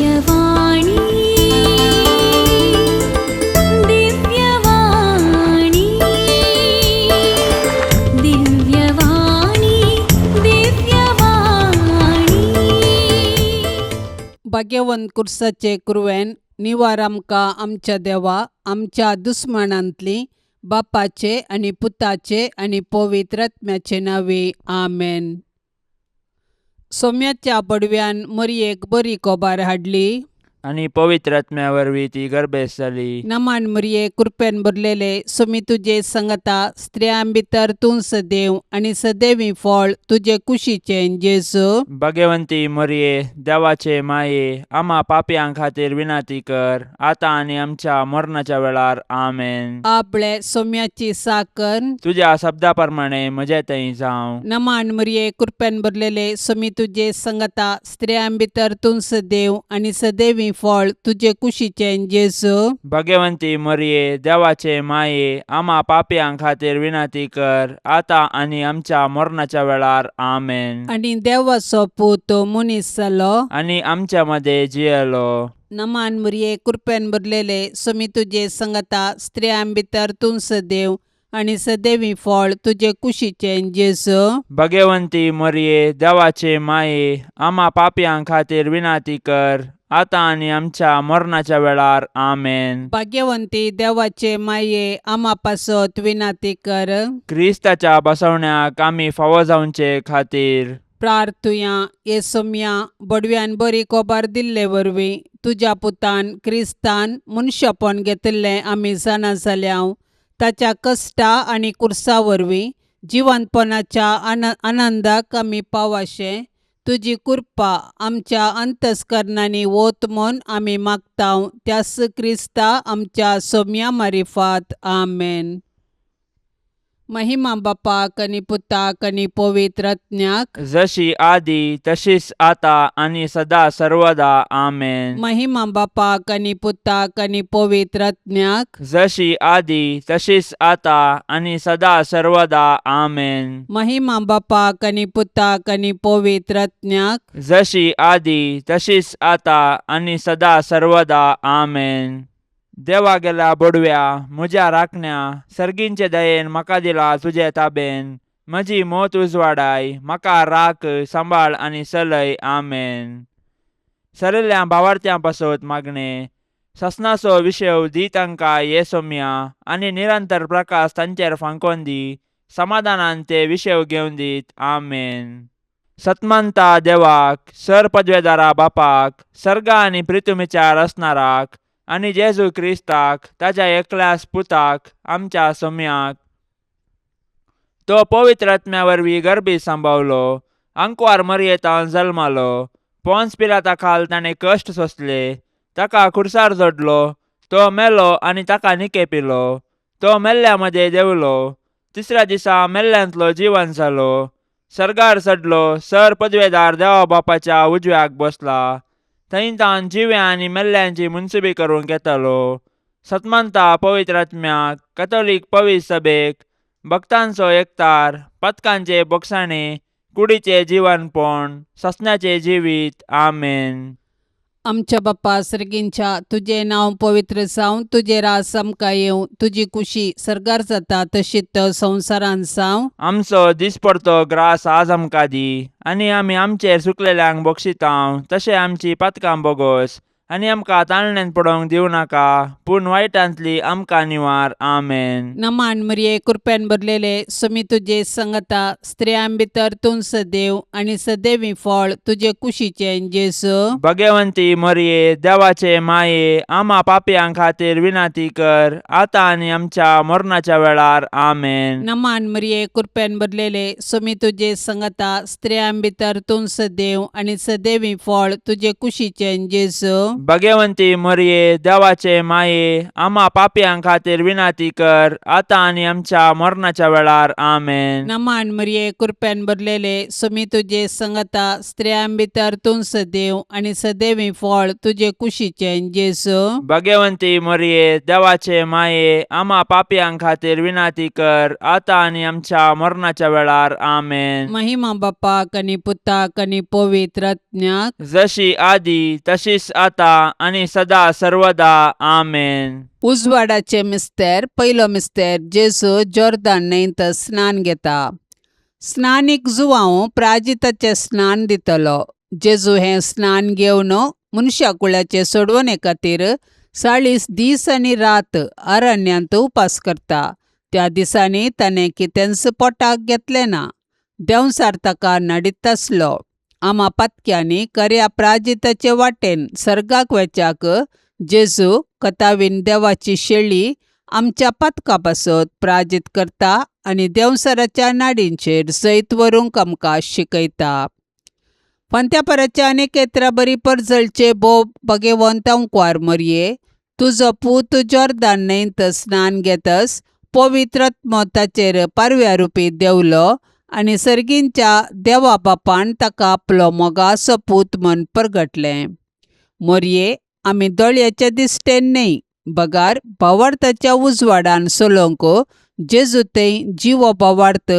दिव्यवाणी, दिव्यवाणी, दिव्यवाणी, दिव्यवाणी. भाग्यवंत कुर्साचे कुरवेन निवार आमकां आमच्या देवा आमच्या दुस्मानांतली बापाचे आनी पुताचे आनी पवित्र आत्म्याचे नांवे आमेन. सोम्याच्या बडव्यान मरयेक बरी कोबार हाडली. आनी पवित्र आत्म्या वरवीं ती गर्भेस्त जाली. नमान मरये, कृपेन भरलेले, सुमी तुजे संगता, स्त्रियां भितर तूं सदैव आनी सदैवी फळ तुजे कुशीचें जेजू. भगवंती मरये, देवाचे माये, आमा पापयां खातीर विनंती कर, आतां आनी आमच्या मरणाच्या वेळार. आमेन. आपले सोम्याची साकर. तुज्या शब्दा प्रमाणे म्हजे थंय जावं. नमान मरये, कृपेन भरलेले, सुमी तुजे संगता, स्त्रियां भितर तूं सदैव आनी सदैवी फळ तुजे कुशीचें जेजू. भगवंती मरये, देवाचे माये, आमा पापयां खातीर विनंती कर, आतां आनी आमच्या मरणाच्या वेळार. आमेन. आनी देवाचो पूत मनीस जालो. आनी आमच्या मदें जियेलो. नमान मरये, कृपेन भरलेले, सुमी तुजे संगता, स्त्रियां भितर तूं सदैव आनी सदैवी फळ तुजे कुशीचें जेजू. भगवंती मरये, देवाचे माये, आमा पापयां खातीर विनंती कर, आतां आनी आमच्या मरणाच्या वेळार. आमेन. भाग्यवंती देवाचे माये, आमा पासत विनाती कर. क्रिस्ताच्या बसवण्याक आमी फावो जावचे खातीर. प्रार्थुया. ये सोम्या, बडव्यान बरी कोबार दिल्ले वरवीं तुज्या पुतान क्रिस्तान मनशापण घेतिल्लें आमी जाणा जाल्या. ताच्या कश्टा आनी कुर्सा वरवीं जिवंतपणाच्या आनंदाक आमी पावाशें तुजी कृपा आमच्या अंतस्करणांनी वत म्हूण आमी मागता, त्यास क्रिस्ता आमच्या सोम्या मारिफात. आमेन. महिमा बापाक आनी पुताक आनी पवित्र आत्म्याक. जशी आदी तशीच आता आनी सदा सर्वदा. आमेन. महिमा बापाक आनी पुताक आनी पवित्र आत्म्याक. जशी आदी तशीच आता आनी सदा सर्वदा. आमेन. महिमा बापाक आनी पुताक आनी पवित्र आत्म्याक. जशी आदी तशीच आता आनी सदा सर्वदा. आमेन. देवा गेल्या बोडव्या, म्हज्या राखण्या, सर्गींचे दयेन म्हाका दिला तुजे ताबेन. म्हजी मोत उजवाडाय, म्हाका राख, सांबाळ आनी चलय. आमेन. सरिल्ल्या भावार्थ्यां पासत मागणें. ससनाचो विशेव दी तांकां ये सोम्या, आनी निरंतर प्रकाश तांचेर फांकोन दी. समाधानान ते विशेव घेवन दीत. आमेन. सतमंता देवाक, सर पदवेदारा बापाक, सर्गा आनी प्रितुमीच्या रचणाराक, आनी जेजू क्रिस्ताक, ताच्या एकल्याच पुताक, आमच्या सोम्याक, तो पवित्र आत्म्या वरवीं गर्भी सांबावलो, आंकवार मरयेतान जल्मालो, पोन्स पिलाता खाल ताणें कश्ट सोंसले, ताका खुर्सार जोडलो, तो मेलो आनी ताका निकेपिलो, तो मेल्ल्या मदें देंवलो, तिसऱ्या दिसा मेल्ल्यांतलो जिवन जालो, सर्गार चडलो, सर पदवेदार देवा बापाच्या उजव्याक बसला, थंय तावन जिव्या आनी मेल्ल्यांची मुनसुबी करूंक येतालो. सतमंता पवित्र आत्म्याक, कथोलीक पवित्र सभेक, भक्तांचो एकतार, पथकांचे बोगसाणे, कुडीचे जिवनपण, ससण्याचे जिवीत. आमेन. आमच्या बाप्पा सर्गींच्या, तुजें नांव पवित्र जावं, तुजें राज आमकां येवं, तुजी कुशी सर्गार जाता तशीच संवसारांत जावं. आमचो दिसपडतो ग्रास आज आमकां दी, आनी आमी आमचेर चुकलेल्यांक बक्षितांव तशें आमची पातकां बोगोस, आनी आमकां ताळण्यांत पडोवंक दिवं नाका, पूण वायटांतली आमकां निवार. आमेन. नमान मरिये, कृपेन भरलेले, सुमी तुजे संगता, स्त्रियां भितर तूं सदैव आनी सदैवी फळ तुजे कुशीचें जेजू. भगवंती मरिये, देवाचे माये, आमा पापयां खातीर विनंती कर, आतां आनी आमच्या मरणाच्या वेळार. आमेन. नमान मरिये, कृपेन भरलेले, सुमी तुजे संगता, स्त्रियां भितर तूं सदैव आनी सदैवी फळ तुजे कुशीचें जेजू. भगवंती मोरये देवाचे माये आम्हा पापयां खातीर विनंती कर आतां आनी आमच्या मरणाच्या वेळार. आमेन. नमान मरिये, कृपेन भरलेले, सुमी तुजे संगता, स्त्रियां भितर तूं सदैव आनी सदैवी फळ तुजे कुशीचें जेजू. भगवंती मोरये, देवाचे माये, आम्हा पापयां खातीर विनंती कर आतां आनी आमच्या मरणाच्या वेळार. आमेन. महिमा बापाक आनी पुताक आनी पवित्र आत्म्याक. जशी आदी तशीच आता आनी सदा सर्वदा. आमेन. उजवाडाचे मिस्तेर. पयलो मिस्तेर. जेजू जोर्दान न्हंयत स्नान घेता. स्नानीक जुवांव प्राजिताचें स्नान दितलो. जेजू हें स्नान घेवन मनशा कुळाचे सोडवणे खातीर 40 दीस आनी रात अरण्यांत उपास करता. त्या दिसांनी ताणें कितेंच पोटाक घेतलें ना. देंवचार ताका नडीत आसलो. आमा पातक्यांनी खऱ्या प्राजिताचे वाटेन सर्गाक वेच्याक जेजू कथावीन देवाची शेळी आमच्या पातका पासत प्राजीत करता आनी देंवचाराच्या नाडींचेर जैत व्हरूंक आमकां शिकयता. फांत्यापराच्या अनेक बरी परजळचे भोव भगेवंत अंकवार मरये, तुजो पूत जोर्दान न्हंयत स्नान घेतस पवित्र आत्मो ताचेर पारव्या रुपी देंवलो आनी सर्गींच्या देवा बापान ताका आपलो मोगाचो पूत म्हण परगटलें. मोरये, आमी दोळ्याच्या दिश्टेन न्हय बगार भावार्थाच्या उजवाडान चलोवंक जेजू थंय जिवो भावार्थ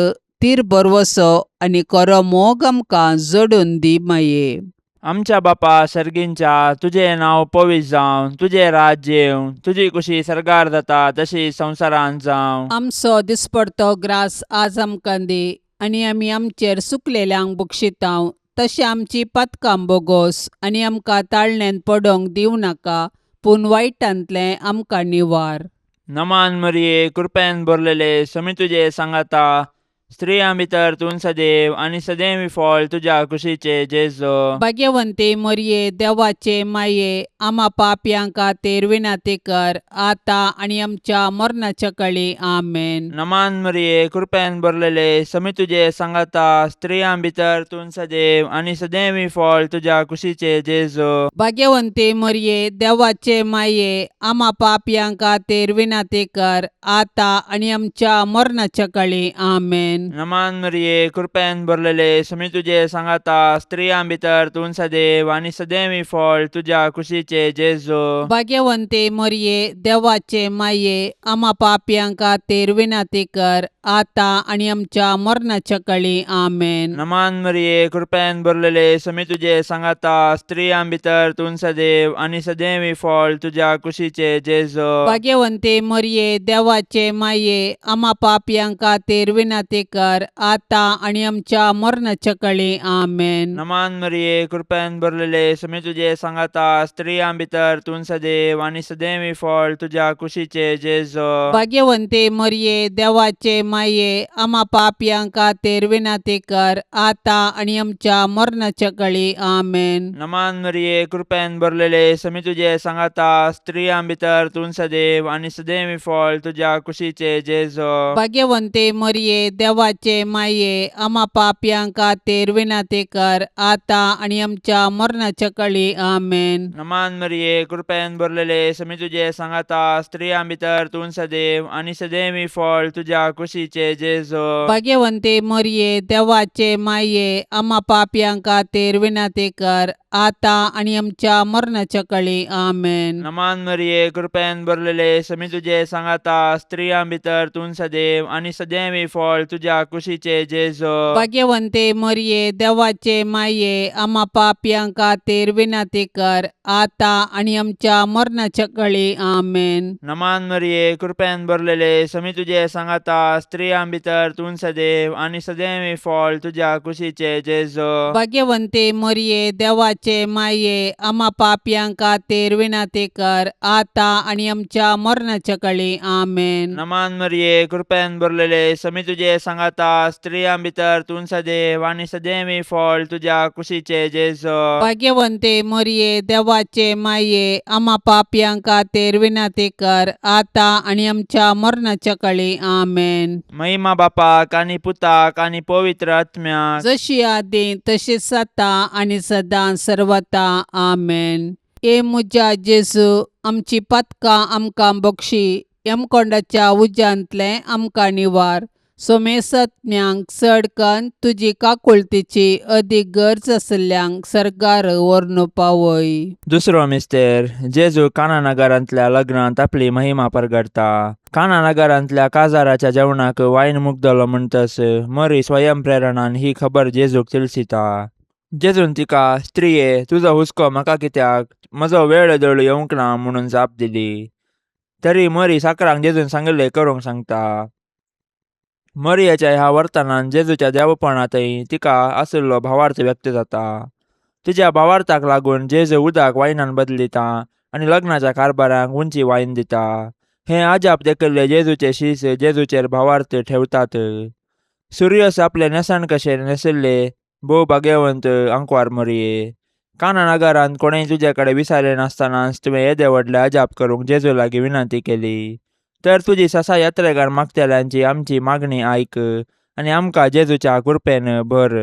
तीर भरवसो आनी खरो मोग आमकां जोडून दी माये. आमच्या बापा सर्गींच्या, तुजें नांव पवित्र जावं, तुजें राज्य येवं, तुजी कुशी सर्गार जाता तशी संवसारांत जावं. आमचो दिसपडतो ग्रास आज आमकां दी आनी आमी आमचेर सुकलेल्यांक बक्षितांव तशें आमची पातकां बोगोस आनी आमकां ताळण्यांत पडोवंक दिवं नाका, पूण वायटांतलें आमकां निवार. नमान मरिये, कृपेन भरलेले, समी तुजे सांगाता, स्त्रियां भितर तूं सदैव आनी सदैवी फळ तुज्या कुशीचे जेजू. भाग्यवंती मरिये, देवाचे माये, आमा पापयां खातीर विनंती कर आतां आनी आमच्या मरणाच्या कळी. आमेन. नमान मरिये, कृपेन भरलेले, समी तुजे सांगाता, स्त्रियां भितर तूं सदैव आनी सदैवी फळ तुज्या कुशीचे जेजू. भाग्यवंती मरिये, देवाचे माये, आमा पापयां खातीर विनंती कर आतां आनी आमच्या मरणाच्या कळी. आमेन. नमान मरिये, कृपेन भरलेले, समी तुजे सांगाता, स्त्रियां भितर तूं सदैव आनी सदैवी फळ तुज्या कुशीचे जेजू. भाग्यवंती मरिये, देवाचे माये, आमा पापयां खातीर विनंती कर आतां आनी आमच्या मरणाच्या कळी. आमेन. नमान मरिये, कृपेन भरलेले, समी तुजे सांगाता, स्त्रियां भितर तूं सदैव आनी सदैवी फळ तुज्या कुशीचे जेजू. भाग्यवंती मरिये, देवाचे माये, आमा पापयां खातीर विनंती कर आतां आनी आमच्या मरणाच्या कळी. आमेन. नमान मरिये, कृपेन भरलेले, समी तुजे सांगाता, स्त्रियां भितर तूं सदैव आनी सदैवी फळ तुज्या कुशीचे जेजू. भाग्यवंती मरिये, देवाचे माये, आमा पापयां खातीर विनंती कर आतां आनी आमच्या मरणाच्या कळी. आमेन. नमान मरिये, कृपेन भरलेले, समी तुजे सांगाता, स्त्रियां भितर तूं सदैव आनी सदैवी फळ तुज्या कुशीचे जेजू. भाग्यवंती मरिये, देवाचे माये, आमा पापयां खातीर विनंती कर आतां आनी आमच्या मरणाच्या कळी. आमेन. नमान मरिये, कृपेन भरलेले, समी तुजे सांगाता, स्त्रियां भितर तूं सदैव आनी सदैवी फळ तुज्या कुशीचे जेजू. भाग्यवंती मरिये, देवाचे माये, आमा पापयां खातीर विनंती कर आतां आनी आमच्या मरणाच्या कळी. आमेन. नमान मरिये, कृपेन भरलेले, समी तुजे सांगाता, स्त्रियां भितर तूं सदैव आनी सदैवी फळ तुज्या कुशीचे जेजू. भाग्यवंती मरिये, देवाचे माये, आमा पापयां खातीर विनंती कर आतां आनी आमच्या मरणाच्या कळी. आमेन. नमान मरिये, कृपेन भरलेले, समी तुजे सांगाता, स्त्रियां भितर तूं सदैव आनी सदैवी फळ तुज्या कुशीचे जेजू. भाग्यवंती मरिये, देवाचे माये, आमा पापयां खातीर विनंती कर आतां आनी आमच्या मरणाच्या कळी. आमेन. नमान मरिये, कृपेन भरलेले, समी तुजे सांगाता, स्त्रियां भितर तूं सदैव आनी सदैवी फळ तुज्या कुशीचे जेजू. भाग्यवंती मरिये, देवाचे माये, आमा पापयां खातीर विनंती कर आतां आनी आमच्या मरणाच्या कळी. आमेन. महिमा बापाक आनी पुताक आनी पवित्र आत्म्याक. जशी आदी तशीच आतां आनी सदां सर्वता. आमेन. ए म्हज्या जेजू, आमची पातकां आमकां बक्षी, यमकोंडाच्या उज्यांतलें आमकां निवार. सोमेसत्म्यांक चड कन्न तुजी काकुळतीची अदीक गरज आशिल्ल्यांक सर्गार व्हरून पावय. दुसरो मिस्तेर. जेजू काना नगरांतल्या लग्नांत आपली महिमा परगटता. काना नगरांतल्या काजाराच्या जेवणाक वायन मुगदलो म्हणटस मरी स्वयं प्रेरणान ही खबर जेजूक तिळसिता. जेजून तिका, स्त्रिये, तुजो हुस्को म्हाका कित्याक? म्हजो वेळ दळू येवंक ना, म्हणून जाप दिली. तरी मरी साकरांक जेजून सांगिल्लें करूंक सांगता. मरियेच्या ह्या वर्तनान जेजूच्या देवपणांतय तिका आशिल्लो भावार्थ व्यक्त जाता. तिच्या भावार्थाक लागून जेजू उदक वायनान बदलिता आनी लग्नाच्या कारभाराक उंची वायन दिता. हें अजाप देखिल्ले जेजूचे शीस जेजूचेर भावार्थ ठेवतात. सुर्यस आपले न्हेसण कशें न्हेसिल्ले भोव भाग्यवंत आंकवार मरिये, काना नगरांत कोणेय तुजे कडेन विचारलें नासतनाच तुवें येदें व्हडलें अजाप करूंक जेजू लागीं विनंती केली, तर तुजी ससा यात्रेगार मागतल्यांची आमची मागणी आयक आनी आमकां जेजूच्या कृपेन भर.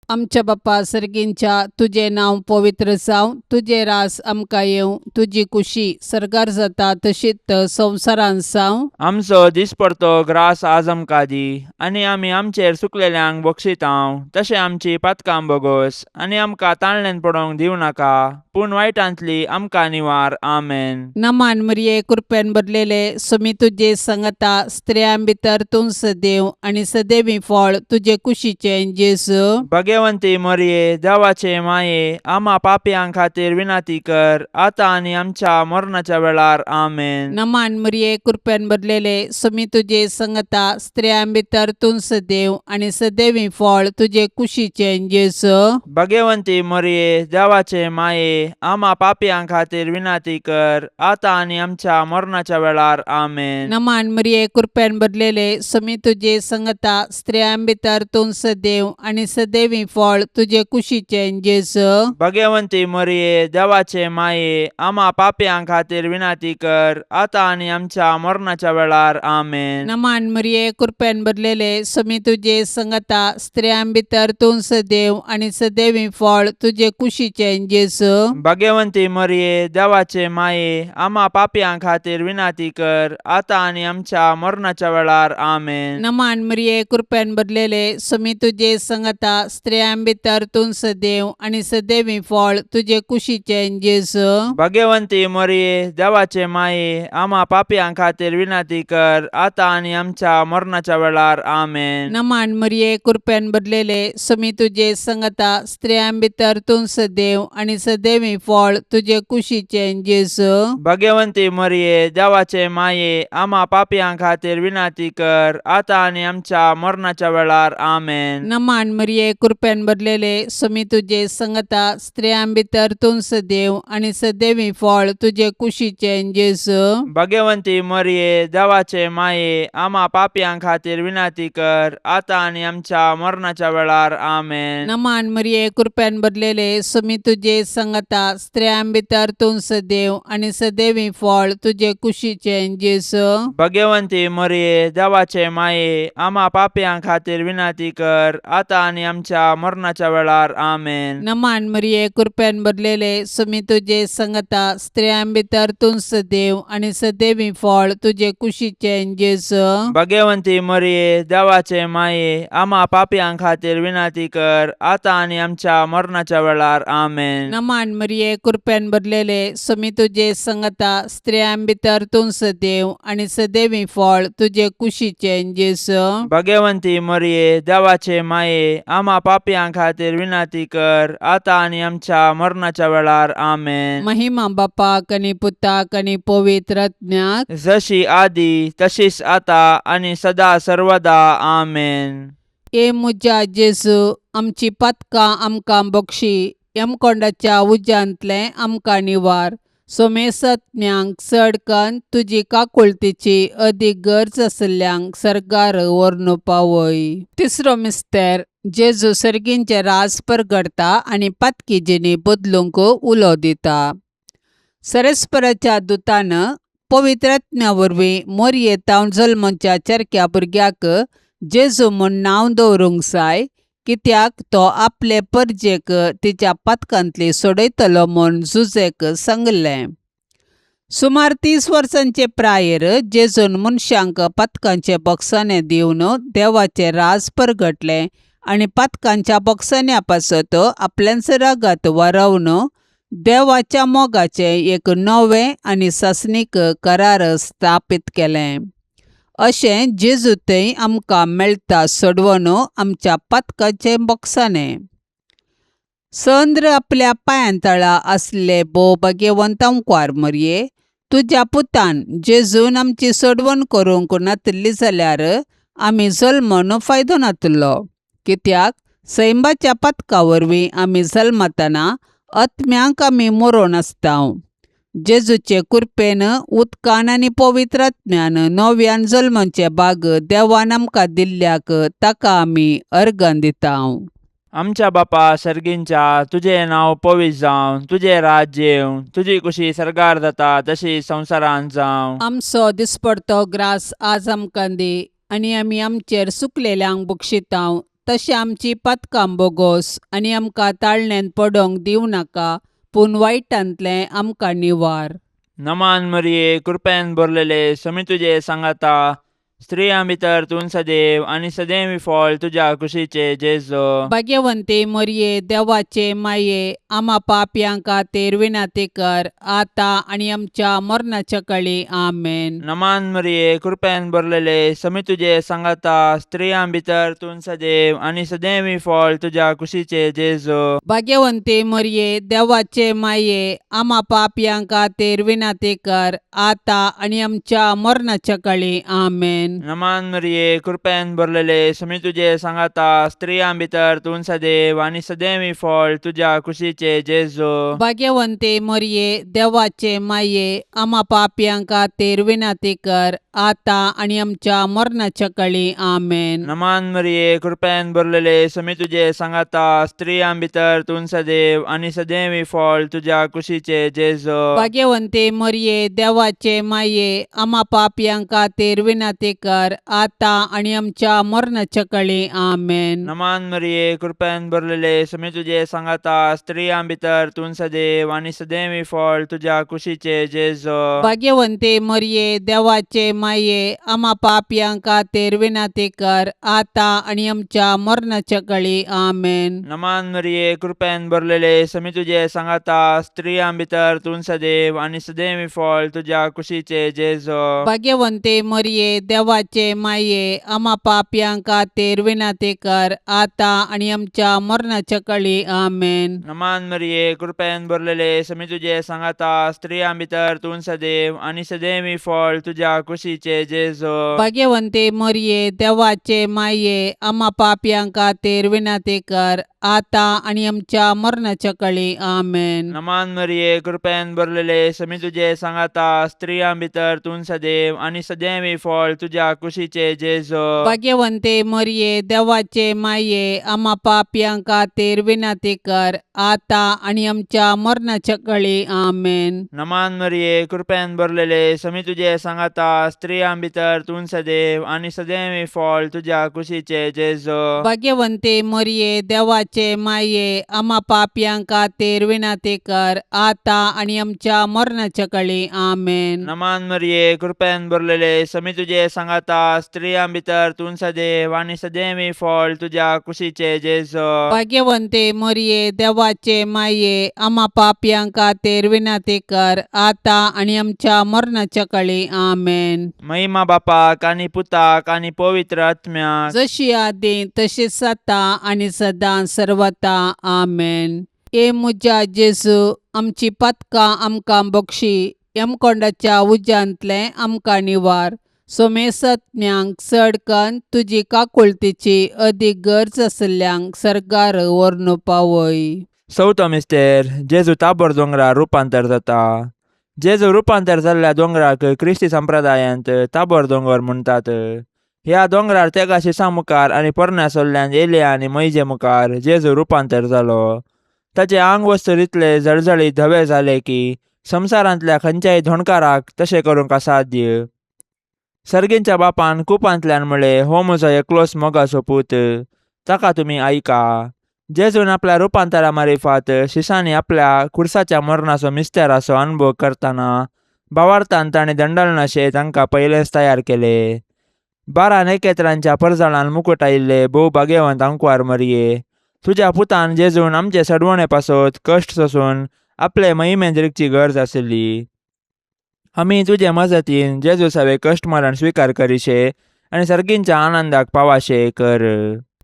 आमच्या बापा सर्गींच्या, तुजें नांव पवित्र जावं, तुजें रास आमकां येवं, तुजी कुशी सर्गार जाता तशीच संवसारांत जावं. आमचो दिसपडतो ग्रास आज आमकां दी, आनी आमी आमचेर चुकलेल्यांक बक्षितांव तशें आमची पातकां बोगोस, आनी आमकां ताळणेन पडोवंक दिवं नाका, पूण वायटांतली आमकां निवार. आमेन. नमान मरिये, कृपेन भरलेले, सुमी तुजे संगता, स्त्रियां भितर तूं सदैव आनी सदैवी फळ तुजे कुशीचें जेजू. भगवंती मरिये, देवाचे माये, आमा पापयां खातीर विनंती कर, आतां आनी आमच्या मरणाच्या वेळार. आमेन. नमान मरिये, कृपेन भरलेले, सुमी तुजे संगता, स्त्रियां भितर तूं सदैव आनी सदैवी फळ तुजे कुशीचें जेजू. भगवंती मरिये, देवाचे माये, आमा पापयां खातीर विनंती कर, आतां आनी आमच्या मरणाच्या वेळार. आमेन. नमान मरिये, कृपेन भरलेले, सुमी तुजे संगता, स्त्रियां भितर तूं सदैव आनी सदैवी फळ तुजे कुशीचें जेजू. भगवंती मरिये, देवाचे माये, आमा पापयां खातीर विनंती कर, आतां आनी आमच्या मरणाच्या वेळार. आमेन. नमान मरिये, कृपेन भरलेले, सुमी तुजे संगता, स्त्रियां भितर तूं सदैव आनी सदैवी फळ तुजे कुशीचें जेजू. भगवंती मरिये, देवाचे माये, आमा पापयां खातीर विनंती कर, आतां आनी आमच्या मरणाच्या वेळार. आमेन. नमान मरिये, कृपेन भरलेले, सुमी तुजे संगता, स्त्रियां भितर तूं सदैव आनी सदैवी फळ तुजे कुशीचें जेजू. भगवंती मरिये, देवाचे माये, आमा पापयां खातीर विनंती कर, आतां आनी आमच्या मरणाच्या वेळार. आमेन. नमान मरिये, कृपेन भरलेले, सुमी तुजे संगता, स्त्रियां भितर तूं सदैव आनी सदैवी फळ तुजे कुशीचें जेजू. भगवंती मरिये, देवाचे माये, आमा पापयां खातीर विनंती कर, आतां आनी आमच्या मरणाच्या वेळार. आमेन. नमान मरिये, कृपेन भरलेले, सुमी तुजे संगता, स्त्रियां भितर तूं सदैव आनी सदैवी फळ तुजे कुशीचें जेजू. भगवंती मरिये, देवाचे माये, आमा पापयां खातीर विनंती कर, आतां आनी आमच्या मरणाच्या वेळार. आमेन. नमान मरिये, कृपेन भरलेले, सुमी तुजे संगता, स्त्रियां भितर तूं सदैव आनी सदैवी फळ तुजे कुशीचें जेजू. भगवंती मरिये, देवाचे माये, आमा पापयां खातीर विनंती कर, आतां आनी आमच्या मरणाच्या वेळार. आमेन. नमान मरिये, कृपेन भरलेले, सुमी तुजे संगता, स्त्रियां भितर तूं सदैव आनी सदैवी फळ तुजे कुशीचें जेजू. भगवंती मरिये, देवाचे माये, आमा पापयां खातीर विनंती कर, आतां आनी आमच्या मरणाच्या वेळार. आमेन. नमान मरिये, कृपेन भरलेले, सुमी तुजे संगता, स्त्रियां भितर तूं सदैव आनी सदैवी फळ तुजे कुशीचें जेजू. भगवंती मरिये, देवाचे माये, आमा पापयां खातीर विनंती कर, आतां आनी आमच्या मरणाच्या वेळार. आमेन. महिमा बापाक आनी पुताक आनी पवित्र आत्म्याक. जशी आदी तशीच आता आनी सदा सर्वदा. आमेन. ए म्हज्या जेजू, आमची पातकां आमकां बक्षी, यमकोंडाच्या उज्यांतलें आमकां निवार. सोमेसत्म्यांक चड कन्न तुजी काकुळतीची अदीक गरज आशिल्ल्यांक सर्गार व्हरून पावय. तिसरो मिस्तेर. जेजू सर्गींचें राज परगडता आनी पातकी जिणी बदलूंक उलो दिता. सरस्पराच्या दुतान पवित्र आत्म्या वरवीं मोरये तावन जल्मच्या चरक्या भुरग्याक जेजू म्हूण नांव दवरूंक जाय. कित्याक तो आपले परजेक तिच्या पातकांतली सोडयतलो म्हूण जुजेक सांगलें. सुमार 30 वर्सांचे प्रायेर जेजून मनशांक पातकांचे बोगसाणें दिवन देवाचें राज परगटलें आनी पातकांच्या बोगसाण्या पासत आपल्याच रागात वारोवन देवाच्या मोगाचें एक नवें आनी सासणीक करार स्थापीत केलें. अशें जेजू थंय आमकां मेळटा सोडवण आमच्या पातकाचें बोगसाणें. चंद्र आपल्या पांयांतळा आसले भोव भाग्यवंत आंकवार मरये, तुज्या पुतान जेजून आमची सोडवण करूंक नातिल्ली जाल्यार आमी जल्मून फायदो नातिल्लो. कित्याक सैमाच्या पातका वरवीं आमी जल्मतना आत्म्यांक आमी मरोन आसता. जेजूचे कुरपेन उदकान आनी पवित्र आत्म्यान नव्यान जल्माचे भाग देवान आमकां दिल्ल्याक ताका आमी अर्गां दिता. आमच्या बापा सर्गींच्या, तुजें नांव पवित्र जावं, तुजें राज्य येवं, तुजी कुशी सर्गार जाता तशी संवसारांत जावं. आमचो दिसपडतो ग्रास आज आमकां दी आनी आमी आमचेर सुकलेल्यांक बक्षितांव तशें आमची पातकां बोगोस आनी आमकां ताळण्यांत पडोंक दिवं नाका पूण वायटांतलें आमकां निवार. नमान मरिये, कृपेन भरलेले, समी तुजे सांगाता, स्त्रियां भितर तूं सदैव आनी सदैव फळ तुज्या कुशीचे जेजू. भाग्यवंती मरये, देवाचे माये, आमा पापयां खातीर विनंती कर आतां आनी आमच्या मरणाच्या कळी. आमेन. नमान मरिये, कृपेन भरलेले, समी तुजे सांगाता, स्त्रियां भितर तूं सदैव आनी सदैव फळ तुज्या कुशीचे जेजू. भाग्यवंती मरये, देवाचे माये, आमा पापयां खातीर विनंती कर आतां आनी आमच्या मरणाच्या कळी. आमेन. नमान मरिये, कृपेन भरलेले, समी तुजे सांगाता, स्त्रियां भितर तूं सदैव आनी सदैव फळ तुज्या कुशीचे जेजू. भाग्यवंती मरये, देवाचे माये, आमा पापयां खातीर विनंती कर आतां आनी आमच्या मरणाच्या कळी. आमेन. नमान मरिये, कृपेन भरलेले, समी तुजे सांगाता, स्त्रियां भितर तूं सदैव आनी सदैव फळ तुज्या कुशीचे जेजू. भाग्यवंती मरये, देवाचे माये, आमा पापयां खातीर विनंती कर आतां आनी आमच्या मरणाच्या कळी. आमेन. नमान मरिये, कृपेन भरलेले, समी तुजे सांगाता, स्त्रियां भितर तूं सदैव आनी सदैव फळ तुज्या कुशीचे जेजू. भाग्यवंती मरये, देवाचे माये, आमा पापयां खातीर विनंती कर आतां आनी आमच्या मरणाच्या कळी. आमेन. नमान मरिये, कृपेन भरलेले, समी तुजे सांगाता, स्त्रियां भितर तूं सदैव आनी सदैव फळ तुज्या कुशीचे जेजू. भाग्यवंती मरये, देवाचे माये, आमा पापयां खातीर विनंती कर आतां आनी आमच्या मरणाच्या कळी. आमेन. नमान मरिये, कृपेन भरलेले, समी तुजे सांगाता, स्त्रियां भितर तूं सदैव आनी सदैव फळ तुज्या कुशीचे जेजू. भाग्यवंती मरये, देवाचे माये, आमा पापयां खातीर विनंती कर आतां आनी आमच्या मरणाच्या कळी. आमेन. नमान मरिये, कृपेन भरलेले, समी तुजे सांगाता, स्त्रियां भितर तूं सदैव आनी सदैव फळ तुज्या कुशीचे जेजू. भाग्यवंती मरये, देवाचे माये, आमा पापयां खातीर विनंती कर आतां आनी आमच्या मरणाच्या कळी. आमेन. नमान मरिये, कृपेन भरलेले, समी तुजे सांगाता, स्त्रियां भितर तूं सदैव आनी सदैव फळ तुज्या कुशीचे जेजू. भाग्यवंती मरये, देवाचे माये, आमा पापयां खातीर विनंती कर आतां आनी आमच्या मरणाच्या कळी. आमेन. नमान मरिये, कृपेन भरलेले, समी तुजे सांगाता, स्त्रियां भितर तूं सदैव आनी सदैव फळ तुज्या कुशीचे जेजू. भाग्यवंती मरये, देवाचे माये, आमा पापयां खातीर विनंती कर आतां आनी आमच्या मरणाच्या कळी. आमेन. महिमा बापाक आनी पुताक आनी पवित्र आत्म्याक, जशी आदी तशीच आतां आनी सदां सर्वता. आमेन. ए म्हज्या जेजू, आमची पातकां आमकां बक्षी, यमकोंडाच्या उज्यांतलें आमकां निवार, सोमेसत्म्यांक चड कन्न तुजी काकुळतीची अदीक गरज आशिल्ल्यांक सर्गार व्हरून पावय. चवथो मिस्तेर, जेजू ताबोर दोंगरार रुपांतर जाता. जेजू रुपांतर जाल्ल्या दोंगराक क्रिस्ती संप्रदायांत ताबोर दोंगर म्हणटात. ह्या दोंगरार तेगा शिसां मुखार आनी पोरण्या सोल्ल्यान एलिया आनी मैजे मुखार जेजू रुपांतर जालो. ताचे आंग वस्तूर इतले जळजळीत धवे जाले की संवसारांतल्या खंयच्याय धोणकाराक तशें करूंक असाध्य. सर्गींच्या बापान कुपांतल्यान म्हळें, हो म्हजो एकलोच मोगाचो पूत, ताका तुमी आयका. जेजून आपल्या रुपांतरा मारिफात शिसांनी आपल्या खुर्साच्या मरणाचो मिस्तेराचो अनुभव करतना भावार्थान ताणें दंडलनाशे तांकां पयलेंच तयार केले. 12 नखेत्रांच्या परजळान मुकूट आयिल्ले भोव भाग्यवंत आंकवार मरये, तुज्या पुतान जेजून आमचे सडवणे पासत कश्ट सोसून आपले महिमेन रिगची गरज आशिल्ली. आमी तुजे मजतीन जेजू सवे कश्ट मरण स्विकार करिशे आनी सर्गींच्या आनंदाक पावाशे कर.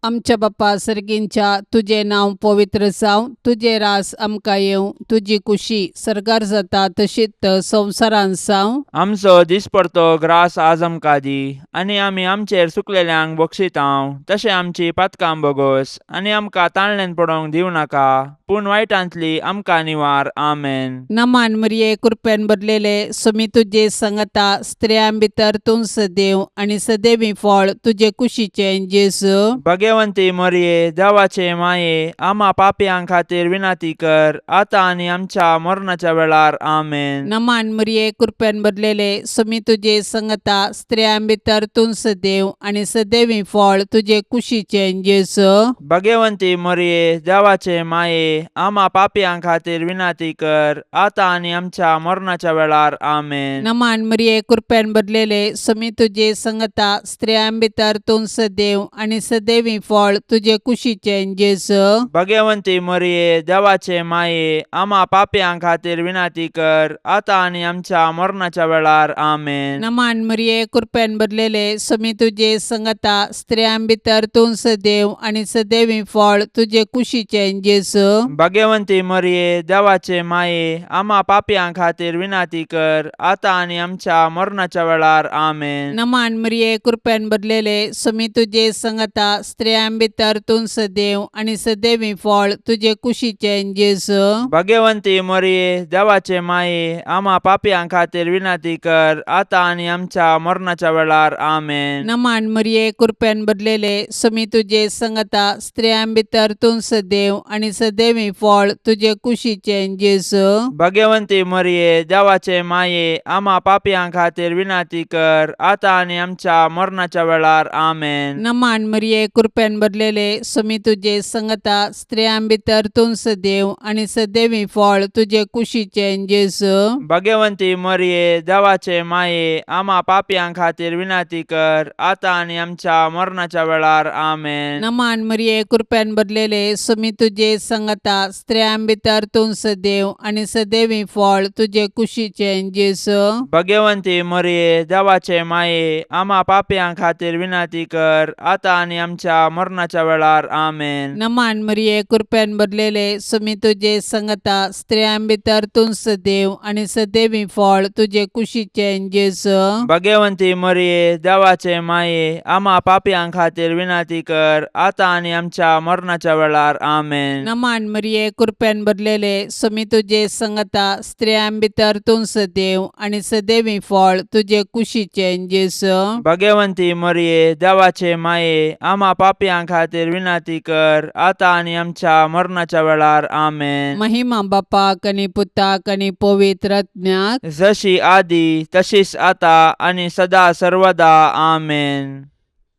आमच्या बापा सर्गींच्या, तुजें नांव पवित्र जावं, तुजें रास आमकां येवं, तुजी कुशी सर्गार जाता तशीच संवसारांत जावं. आमचो दिसपडतो ग्रास आज आमकां दी आनी आमी आमचेर चुकलेल्यांक बक्षितांव तशें आमची पातकां बोगोस आनी आमकां ताणल्यान पडोवंक दिवं नाका, पूण वायटांतली आमकां निवार. आमेन. नमान मरिये, कृपेन भरलेले, सुमी तुजे संगता, स्त्रियां भितर तूं सदैव आनी सदैवी फळ तुजे कुशीचें जेजू. भगवंती मरये, देवाचे माये, आमा पापयां खातीर विनंती कर, आतां आनी आमच्या मरणाच्या वेळार. आमेन. नमान मरिये, कृपेन भरलेले, सुमी तुजे संगता, स्त्रियां भितर तूं सदैव आनी सदैवी फळ तुजे कुशीचें जेजू. भगवंती मरये, देवाचे माये, आमा पापयां खातीर विनंती कर, आतां आनी आमच्या मरणाच्या वेळार. आमेन. नमान मरिये, कृपेन भरलेले, सुमी तुजे संगता, स्त्रियां भितर तूं सदैव आनी सदैवी फळ तुजे कुशीचें जेजू. भगवंती मरये, देवाचे माये, आमा पापयां खातीर विनंती कर, आतां आनी आमच्या मरणाच्या वेळार. आमेन. नमान मरिये, कृपेन भरलेले, सुमी तुजे संगता, स्त्रियां भितर तूं सदैव आनी सदैवी फळ तुजे कुशीचें जेजू. भगवंती मरये, देवाचे माये, आमा पापयां खातीर विनंती कर, आतां आनी आमच्या मरणाच्या वेळार. आमेन. नमान मरिये, कृपेन भरलेले, सुमी तुजे संगता, स्त्रियां भितर तूं सदैव आनी सदैवी फळ तुजे कुशीचें जेजू. भगवंती मरये, देवाचे माये, आमा पापयां खातीर विनंती कर, आतां आनी आमच्या मरणाच्या वेळार. आमेन. नमान मरिये, कृपेन भरलेले, सुमी तुजे संगता, स्त्रियां भितर तूं सदैव आनी सदैवी फळ तुजे कुशीचें जेजू. भगवंती मरये, देवाचे माये, आमा पापयां खातीर विनंती कर, आतां आनी आमच्या मरणाच्या वेळार. आमेन. नमान मरिये, कृपेन भरलेले, सुमी तुजे संगता, स्त्रियां भितर तूं सदैव आनी सदैवी फळ तुजे कुशीचें जेजू. भगवंती मरये, देवाचे माये, आमा पापयां खातीर विनंती कर, आतां आनी आमच्या मरणाच्या वेळार. आमेन. नमान मरिये, कृपेन भरलेले, सुमी तुजे संगता, स्त्रियां भितर तूं सदैव आनी सदैवी फळ तुजे कुशीचें जेजू. भगवंती मरये, देवाचे माये, आमा पापयां खातीर विनंती कर, आतां आनी आमच्या मरणाच्या वेळार. आमेन. नमान मरिये, कृपेन भरलेले, सुमी तुजे संगता, स्त्रियां भितर तूं सदैव आनी सदैवी फळ तुजे कुशीचें जेजू. भगवंती मरये, देवाचे माये, आमा पापयां खातीर विनंती कर, आतां आनी आमच्या मरणाच्या वेळार. आमेन. नमान मरिये, कृपेन भरलेले, सुमी तुजे संगता, स्त्रियां भितर तूं सदैव आनी सदैवी फळ तुजे कुशीचें जेजू. भगवंती मरये, देवाचे माये, आमा पापयां खातीर विनंती कर, आतां आनी आमच्या मरणाच्या वेळार. आमेन. महिमा बापाक आनी पुताक आनी पवित्र आत्म्याक, जशी आदी तशीच आता आनी सदा सर्वदा. आमेन.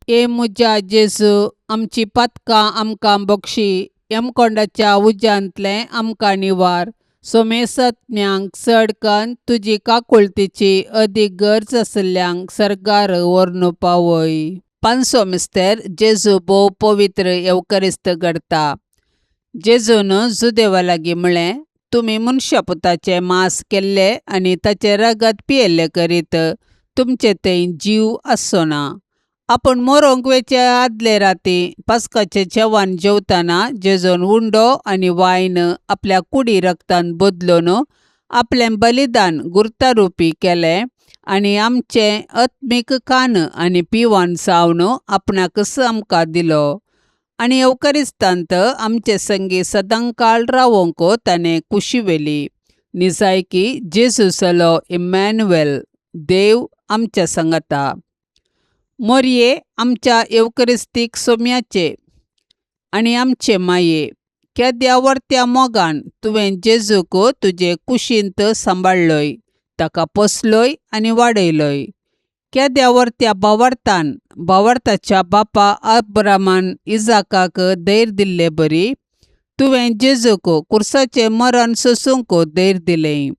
ए म्हज्या जेजू, आमची पातकां आमकां बक्षी, यमकोंडाच्या उज्यांतलें आमकां निवार, सोमेसत्म्यांक चड कन्न तुजी काकुळतीची अदीक गरज आशिल्ल्यांक सर्गार व्हरून पावय. पांचवो मिस्तेर, जेजू भोव पवित्र येवकरिस्त घडता. जेजून जुदेवा लागीं म्हळें, तुमी मनशा पुताचें मांस केल्लें आनी ताचें रगत पियेल्लें करीत तुमचे थंय जीव आसचो ना. आपूण मरोंक वेचे आदले राती पास्काचें जेवण जेवतना जेजून उंडो आनी वायन आपल्या कुडी रगतान बदलून आपलें बलिदान गुर्तारुपी केलें आनी आमचें आत्मीक कान आनी पिवन जावन आपणाकच आमकां दिलो आनी येवकरिस्तांत आमचे संगी सदांकाळ रावोंक ताणें कुशी व्हेली. निजायकी जेजू जालो इमॅन्युएल, देव आमच्या सांगाता. मोरये, आमच्या येवकरिस्तीक सोम्याचे आनी आमचे माये, केद्या व्हडत्या मोगान तुवें जेजूक तुजे कुशींत सांबाळ्ळोय, ताका पोसलोय आनी वाडयलोय. केद्या वर्त्या भावार्थान भावार्थाच्या बापा अब्रामान इजाकाक धैर्य दिल्ले बरी तुवें जेजूक कुर्साचें मरण सोसूंक धैर्य दिलें.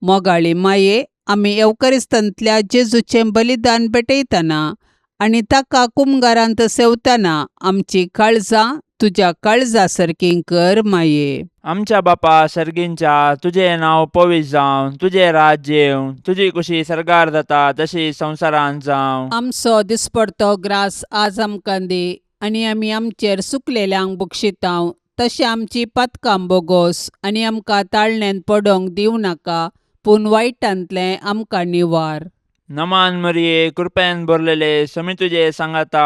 मोगाळी माये, आमी येवकरिस्तांतल्या जेजूचें बलिदान भेटयतना आनी ताका कुमगारांत सेवतना आमची काळजां तुज्या काळजा सारकीं कर माये. आमच्या बापा सर्गींच्या, तुजें नांव पवित्र जावं, तुजें राज्य येवं, तुजी कुशी सर्गार जाता तशी संवसारांत जावं. आमचो दिसपडतो ग्रास आज आमकां दी आनी आमी आमचेर सुकलेल्यांक बक्षितांव तशें आमची पातकां बोगोस आनी आमकां ताळण्यांत पडोंक दिवं नाका पूण वायटांतलें आमकां निवार. नमान मरिये, कृपेन भरलेले, समी तुजे सांगाता,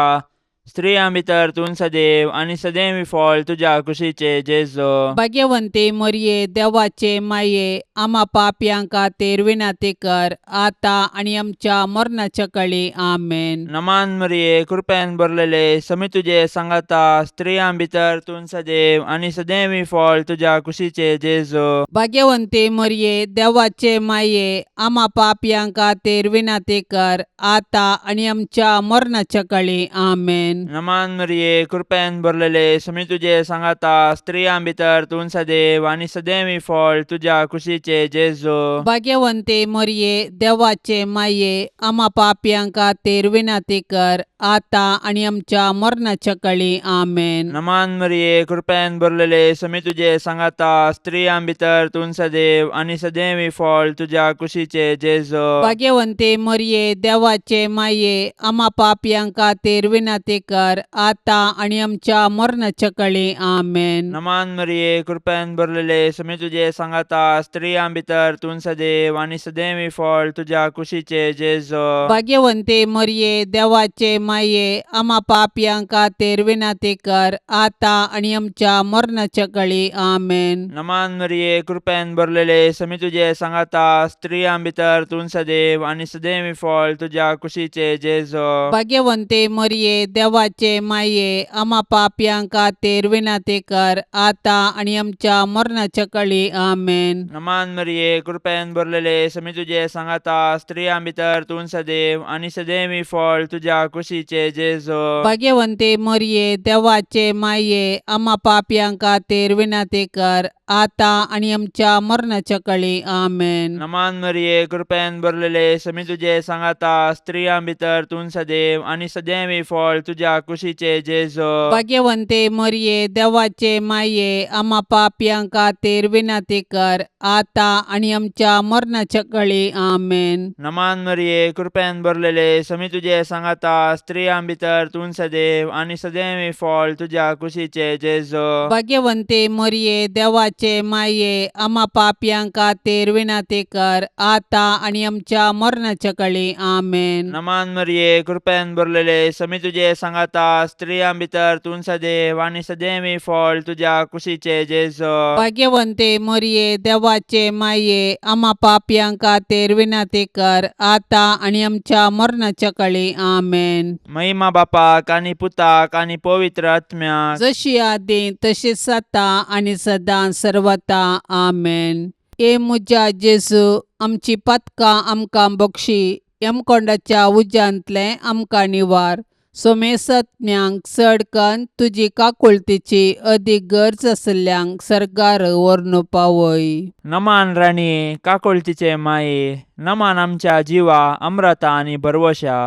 स्त्रियां भितर तूं सदैव आनी सदैव फळ तुज्या कुशीचे जेजो. भाग्यवंती मरये, देवाचे माये, आमा पापयां खातीर विनंती कर आतां आनी आमच्या मरणाच्या कळी. आमेन. नमान मरिये, कृपेन भरलेले, समी तुजे सांगाता, स्त्रियां भितर तूं सदैव आनी सदैव फळ तुज्या कुशीचे जेजो. भाग्यवंती मरये, देवाचे माये, आमा पापयां खातीर विनंती कर आतां आनी आमच्या मरणाच्या कळी. आमेन. नमान मरिये, कृपेन भरलेले, समी तुजे सांगाता, स्त्रियां भितर तूं सदैव आनी सदैव फळ तुज्या कुशीचे जेजो. भाग्यवंती मरये, देवाचे माये, आमा पापयां खातीर विनंती कर आतां आनी आमच्या मरणाच्या कळी. आमेन. नमान मरिये, कृपेन भरलेले, समी तुजे सांगाता, स्त्रियां भितर तूं सदैव आनी सदैव फळ तुज्या कुशीचे जेजो. भाग्यवंती मरये, देवाचे माये, आमा पापयां खातीर विनंती कर आतां आनी आमच्या मरणाच्या कळी. आमेन. नमान मरिये, कृपेन भरलेले, समी तुजे सांगाता, स्त्रियां भितर तूं सदैव आनी सदैव फळ तुज्या कुशीचे जेजो. भाग्यवंती मरये, देवाचे माये, आमा पापयां खातीर विनंती कर आतां आनी आमच्या मरणाच्या कळी. आमेन. नमान मरिये, कृपेन भरलेले, समी तुजे सांगाता, स्त्रियां भितर तूं सदैव आनी सदैव फळ तुज्या कुशीचे जेजो. भाग्यवंती मरये, देवाचे माये, आमा पापयां खातीर विनंती कर आतां आनी आमच्या मरणाच्या कळी. आमेन. नमान मरिये, कृपेन भरलेले, समी तुजे सांगाता, स्त्रियां भितर तूं सदैव आनी सदैव फळ तुज्या कुशीचे जेजो. भाग्यवंती मरये, देवाचे माये, आमा पापयां खातीर विनंती कर आतां आनी आमच्या मरणाच्या कळी. आमेन. नमान मरिये, कृपेन भरलेले, समी तुजे सांगाता, स्त्रियां भितर तूं सदैव आनी सदैव फळ तुज्या कुशीचे जेजो. भाग्यवंती मरये, देवाचे माये, आमा पापयां खातीर विनंती कर आतां आनी आमच्या मरणाच्या कळी. आमेन. नमान मरिये, कृपेन भरलेले, समी तुजे सांगाता, स्त्रियां भितर तूं सदैव आनी सदैव फळ तुज्या कुशीचे जेजो. भाग्यवंती मरये, देवाचे माये, आमा पापयां खातीर विनंती कर आतां आनी आमच्या मरणाच्या कळी. आमेन. नमान मरिये, कृपेन भरलेले, समी तुजे सांगाता, स्त्रियां भितर तूं सदैव आनी सदैव फळ तुज्या कुशीचे जेजो. भाग्यवंती मरये, देवाचे माये, आमा पापयां खातीर विनंती कर आतां आनी आमच्या मरणाच्या कळी. आमेन. महिमा बापाक आनी पुताक आनी पवित्र आत्म्याक, जशी आदी तशीच आतां आनी सदां सर्वता. आमेन. ए म्हज्या जेजू, आमची पातकां आमकां बक्षी, यमकोंडाच्या उज्यांतलें आमकां निवार, सोमेसत्म्यांक चड कन्न तुजी काकुळतीची अदीक गरज आशिल्ल्यांक सर्गार व्हरून पावय. नमान राणये, काकुळतीचे माये, नमान आमच्या जिवा अमृता आनी भरवशा,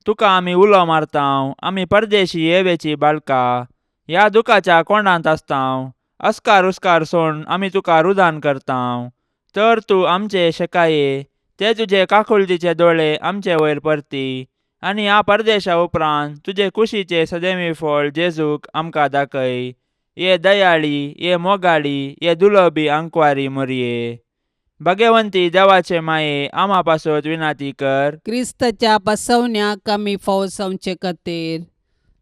तुका आमी उलो मारतांव, आमी परदेशी येवेची बाळका, ह्या दुखाच्या कोंडांत आसतांव, अस्कार उस्कार सोड आमी तुका रुदान करतांव, तर तूं आमचे शेकाये ते तुजे काकुळतीचे दोळे आमचे वयर परती आनी ह्या परदेशा उपरांत तुजे कुशीचे सदैवी फळ जेजूक आमकां दाखय. ये दयाळी, ये मोगाळी, ये दुलबी आंकवारी मोरये, भगवंती देवाचे माये, आमा पासत विनाती कर. क्रिस्ताच्या बसवण्याक आमी फावो जावचे खातीर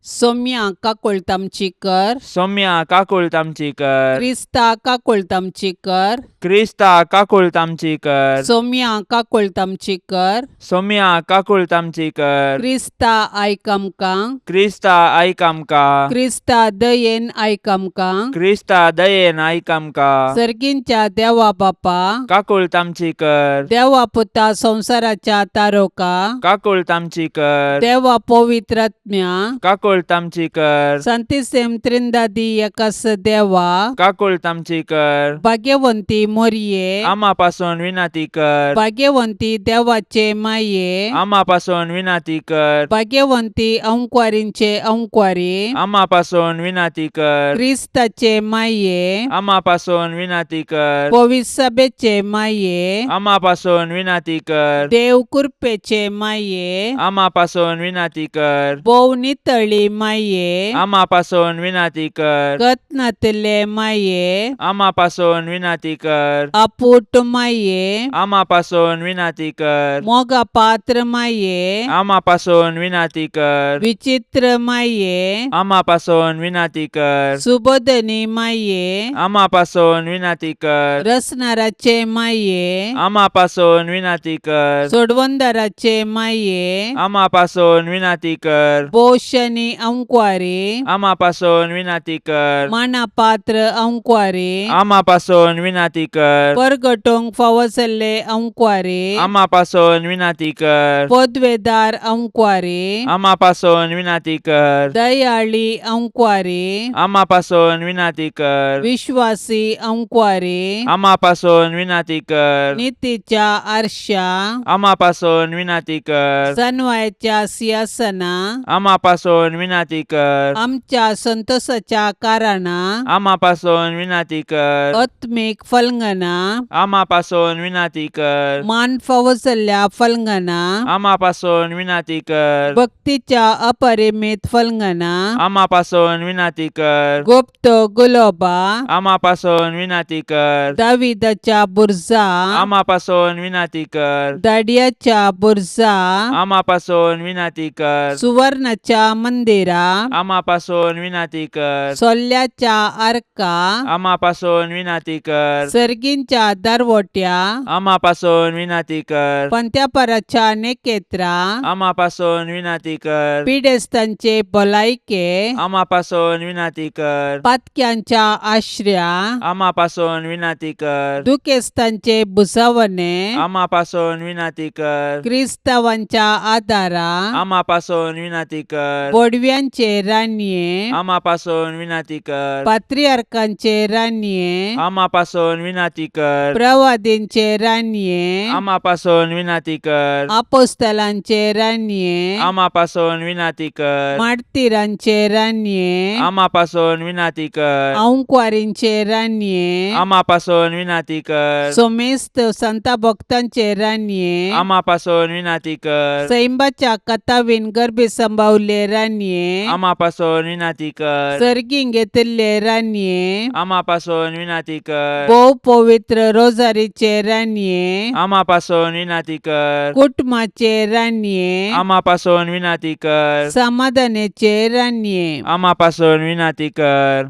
सोम्या काकुळट आमची कर. सौम्या काकुळट आमची कर. क्रिस्ता काकुळट आमची कर. क्रिस्ता काकुळट आमची कर. सोम्या काकुळट आमची कर. सोम्या काकुळट आमची कर. क्रिस्ता आयक आमकां. क्रिस्ता आयक आमकां. क्रिस्ता दयेन आयक आमकां. क्रिस्ता दयेन आयक आमकां. सर्गींच्या देवा बापा, काकुळट आमची कर. देवा पुता संवसाराच्या तारोका, काकुळट आमची कर. देवा पवित्रात्म्या, काकुळट आमची कर. संतिसेम त्रिंदादी एकास देवा, काकुळट आमची कर. भाग्यवंती मोरये, आमा पासून विनंती कर. भाग्यवंती देवाचे माये, आमा पासून विनंती कर. भाग्यवंती अंकवारींचे अंकवारी, आमा पासून विनंती कर. क्रिस्ताचे माये, आमा पासून विनंती कर. पविसभेचे माये, आमा पासून विनंती कर. देव कृपेचे माये, आमा पासून विनंती कर. भोव नितळी माये, आमा पासून विनंती कर. कत्नातले माये, आमा पासून विनंती कर. आपूट माये, आमा पासून विनंती कर. मोगा पात्र माये, आमा पासून विनंती कर. विचित्र माये, आमा पासून विनंती कर. सुबोधनी माये, आमा पासून विनंती कर. रसनाराचे माये, आमा पासून विनंती कर. सोडवंदाराचे माये, आमा पासून विनंती कर. पोषणी अंकवारी, आमा पासून विनंती कर. मानापात्र अंकवारी, आमा पासून विनंती कर. परगटोंक फावो जाल्ले अंकवारी, आमा पासून विनंती कर. पदवेदार अंकवारी, आमा पासून विनंती कर. दयाळी अंकवारी, आमा पासून विनंती कर. विश्वासी अंकवारी, आमा पासून विनंती कर. नितीच्या आरशा, आमा पासून विनंती कर. सनवायाच्या सिंहासना, आमा पासून विनंती कर. आमच्या संतोषाच्या कारणा, आमा पासून विनंती कर. आत्मीक फलंगना, आमा पासून विनंती कर. मान फावो जाल्ल्या फलंगना, आमा पासून विनंती कर. भक्तीच्या अपरिमित फलंगना, आमा पासून विनंती कर. गुप्त गुलोबा, आमा पासून विनंती कर. दाविदाच्या बुर्जा, आमा पासून विनंती कर. दाडियाच्या बुर्जा, आमा पासून विनंती कर. सुवर्णाच्या मंदिरा, आमा पासून विनंती कर. सोल्ल्याच्या आर्का, आमा पासून विनंती कर. सर्गींच्या दरवट्या, आमा पासून विनंती कर. पंत्यापराच्या नेकेत्रा, आमा पासून विनंती कर. पिडेस्तांचे भलायके, आमा पासून विनंती कर. पातक्यांच्या आश्र्या, आमा पासून विनंती कर. दुखेस्तांचे भुजावणे, आमा पासून विनंती कर. क्रिस्तावांच्या आदारा, आमा पासून विनंती कर. बोडव्यांचे रानये, आमा पासून विनंती कर. पात्रियार्कांचे रानये, आमा पासून विनंती कर. प्रवादींचे रानये, आमा पासून विनंती कर. आपोस्तलांचे रानये, आमा पासून विनंती कर. मार्तिरांचे रानये, आमा पासून विनंती कर. अंकवारींचे रानये, आमा पासून विनंती कर. सोमेस्त संता भक्तांचे रानये, आमा पासून विनंती कर. सैंबाच्या कथावीन गर्भी संभावले रानये, आमा पासून विनंती कर. सर्गीं घेतिल्ले रानये, आमा पासून विनंती कर. भोव पवित्र रोजारीचे रानये, आमा पासून विनंती कर. कुटुंबाचे रानये, आमा पासून विनंती कर. समाधानाचे रानये, आमा पासून विनंती कर.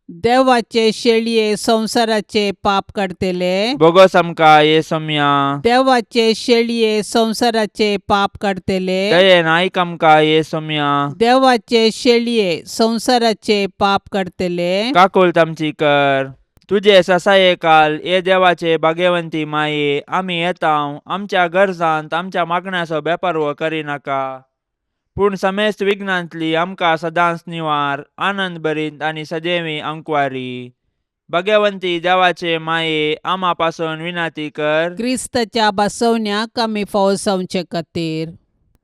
देवाचे शेळये संवसाराचे पाप काडतले, बोगोस आमकां ये सोम्या. देवाचे शेळये संवसाराचे पाप काडतले, दयेन आयक आमकां ये सोम्या. देवाचे शेळये संवसाराचे पाप काडतले, काकुळट आमची कर. तुजे ससाये काल ये देवाचे भाग्यवंती माये, आमी येता आमच्या गरजांत आमच्या मागण्याचो बेपारवो करिनाका, पूण समेस्त विघ्नांतली आमकां सदांच निवार, आनंद भरीत आनी सदैवी अंकवारी. भाग्यवंती देवाचे माये, आमा पासून विनंती कर. क्रिस्ताच्या बसवण्याक आमी फावो जावचे खातीर.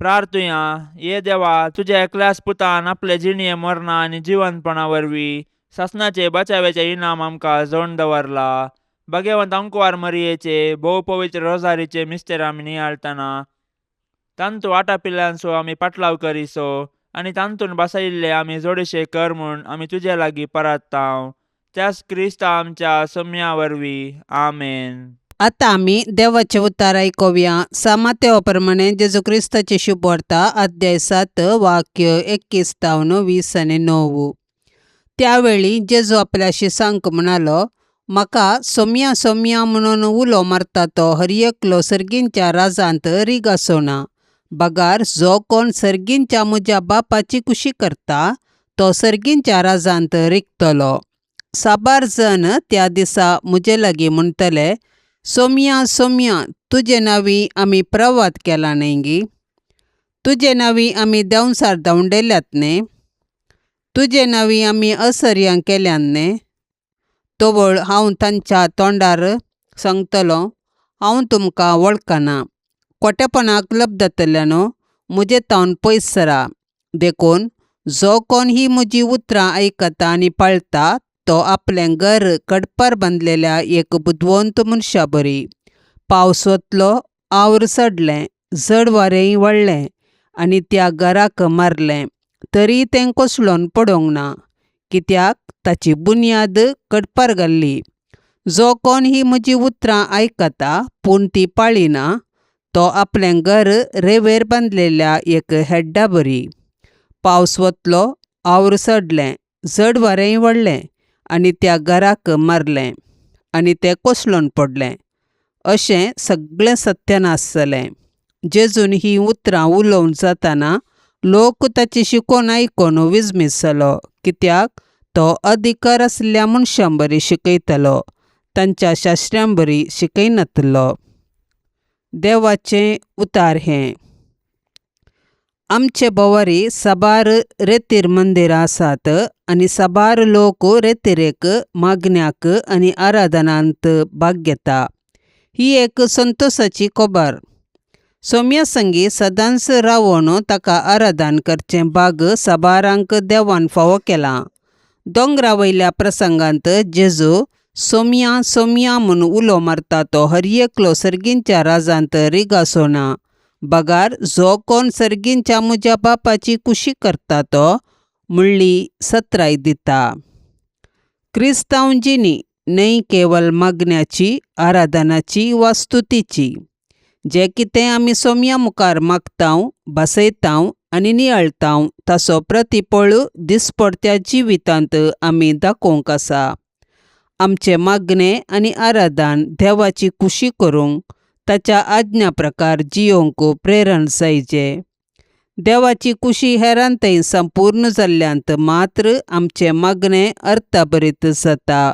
प्रार्थुया. ये देवा, तुज्या एकल्याच पुतान आपले जिणये मरणा आनी जिवंतपणा वरवीं सासणाचे बचाव्याचे इनाम आमकां जोडून दवरला. भाग्यवंत अंकवार मरियेचे भोव पवित्र रोजारीचे मिस्तेर आमी नियाळतना तांतू आटापिल्ल्यांचो आमी पाटलाव करिसो आनी तांतून बसयिल्ले आमी जोडीशे कर म्हूण आमी तुजे लागीं परात्तांव, त्याच क्रिस्ता आमच्या सम्या वरवीं. आमेन. आता आमी देवाचे उतार आयकुया. सामातेवा प्रमाणे जेजू क्रिस्ताची शुभवार्ता, अध्याय 7, वाक्य 21 तावन 20 आनी 9. त्यावेळी जेजू आपल्याशी सांग म्हणालो, म्हाका सोम्या सोम्या म्हणून उलो मारता तो हर एकलो सर्गींच्या राजांत रीग आसना, बगार जो कोण सर्गींच्या म्हज्या बापाची कुशी करता तो सर्गींच्या राजांत रिगतलो. साबार जण त्या दिसा म्हजे लागीं म्हणटले, सोम्या सोम्या, तुजे नांवी आमी प्रवाद केला न्हय गी? तुजे नांवी आमी देंवचार धांवडयल्यात न्ही? तुजे नांवी आमी असर्यां केल्यात न्ही? तवळ हांव तांच्या तोंडार सांगतलो, हांव तुमकां वळखना. खोटेपणाक लब्धतल्यानो म्हजे तावन पयस सरा. देखून जो कोण ही म्हजी उतरां आयकता आनी पाळटा तो आपलें घर कडपार बांदलेल्या एक बुदवंत मनशा बरी. पावस वतलो, आवर चडलें, जड वारेंय वळ्ळें आनी त्या घराक मारलें, तरी तें कोसळून पडूंक ना, कित्याक ताची बुन्याद कडपार घाल्ली. जो कोण ही म्हजी उतरां आयकता पूण ती पाळिना तो आपलें घर रेंवेर बांदलेल्या एक हेड्डा बरी. पावस वतलो, आवर चडलें, जड वारेंय वळ्ळें आनी त्या घराक मारलें आनी तें कोसळून पडलें. अशें सगळें सत्यानाश जालें. जेजून हीं उतरां उलोवन जाताना लोक ताची शिकोवन आयकून विजमीत जालो, कित्याक तो अधिकार आशिल्ल्या मनशां बरी शिकयतालो, तांच्या शास्त्र्यां बरी शिकयनातलो. देवाचें उतार हें. आमचे भोंवारी साबार रेतीर मंदिरां आसात आनी साबार लोक रेतिरेक मागण्याक आनी आराधनांत भाग घेता. ही एक संतोसाची खबर. सोम्या संगी सदांच रावोन ताका आराधन करचें भाग साबारांक देवान फावो केलां. दोंगरा वयल्या प्रसंगांत जेजू सोम्या सोम्या म्हूण उलो मारता तो हर एकलो सर्गींच्या राजांत रीग आसना, बगार जो कोण सर्गींच्या म्हज्या बापाची कुशी करता तो मुळ्ळी सत्राय दिता. क्रिस्तांव जिणी न्हय केवल मागण्याची, आराधनाची वा स्तुतीची. जें कितें आमी सोम्या मुखार मागतांव, भासयतांव आनी नियाळटांव ताचो प्रतिपळ दिसपडत्या जिवितांत आमी दाखोवंक आसा. आमचें मागणें आनी आराधन देवाची कुशी करूंक ताच्या आज्ञा प्रकार जियोवंक प्रेरण जायचे. देवाची कुशी हेरां थंय संपूर्ण जाल्ल्यांत मात्र आमचें मागणें अर्थभरीत जाता.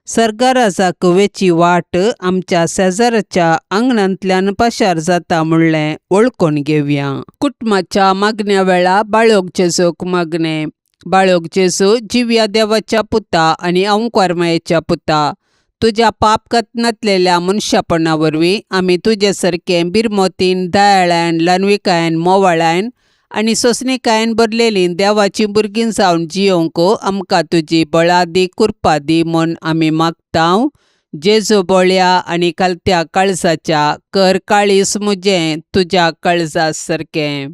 सर्गराजाक वेची वाट आमच्या शेजाराच्या आंगणांतल्यान पाशार जाता म्हणलें वळखून घेवया. कुटुंबाच्या मागण्या वेळा बाळोक जेजूक मागणें. बाळोक जेजू, जिव्या देवाच्या पुता आनी अंकुरमायेच्या पुता, तुज्या पाप कतनातलेल्या मनशापणा वरवीं आमी तुजे सारकें बिरमोतीन, दयाळान, ल्हानविकायेन, मोवाळायन आनी सोंसणीकायेन भरलेलीं देवाचीं भुरगीं जावन जियोवंक आमकां तुजी बळादी कृपा दी म्हूण आमी मागतांव. जेजू बळ्या आनी कालत्या काळजाच्या, कर काळीज म्हजें तुज्या काळजा सारकें.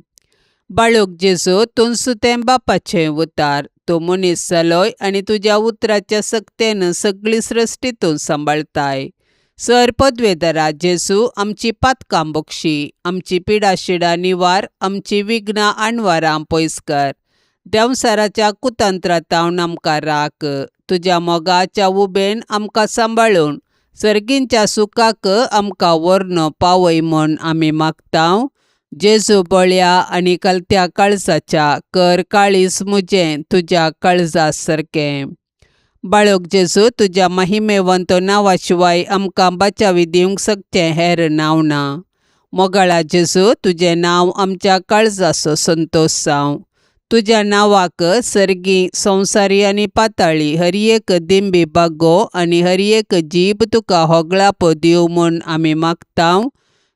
बाळूक जेजू, तूंच तें बापाचें उतार. तूं मनीस जालोय आनी तुज्या उतराच्या सक्तेन सगळी सृश्टी तूं सांबाळताय. सर पदवेदारा जेजू, आमची पातकां बक्षी, आमची पिडाशिडा निवार, आमची विघ्नां आणवारां पयस कर. देंवसाराच्या कुतंत्रातावन आमकां राख. तुज्या मोगाच्या उबेन आमकां सांबाळून सर्गींच्या सुखाक आमकां व्हरून पावय म्हूण आमी मागतांव. जेजू बळ्या आनी कलत्या काळजाच्या, कर काळीज म्हजें तुज्या काळजा सारकें. बाळक जेजू, तुज्या महिमेवंत नांवा शिवाय आमकां बचावी दिवंक शकचें हेर नांव ना. मोगाळा जेजू, तुजें नांव आमच्या काळजाचो संतोश जावं. तुज्या नांवाक सर्गी, संवसारी आनी पाताळी हर एक दिंबी बागो आनी हर एक जीब तुका होगळापो दिवं म्हूण आमी मागतांव.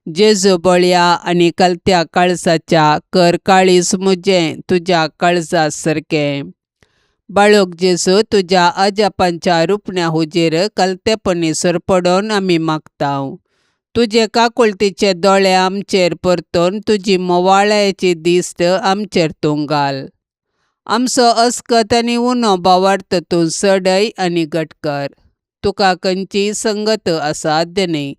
जेजू बळ्या आनी कलत्या काळजाच्या, कर काळीज म्हजें तुज्या काळजा सारकें. बाळक जेजू, तुज्या अजापांच्या रुपण्या हुजीर कलतेपणी सरपडोन आमी मागतांव. तुजे काकुळतीचे दोळे आमचेर परतून तुजी मोवाळायेची दिश्ट आमचेर तूं घाल. आमचो अस्कत आनी उणो भावार्थ तूं चडय आनी घट कर. तुका खंयचीय संगत असाध्य न्हय,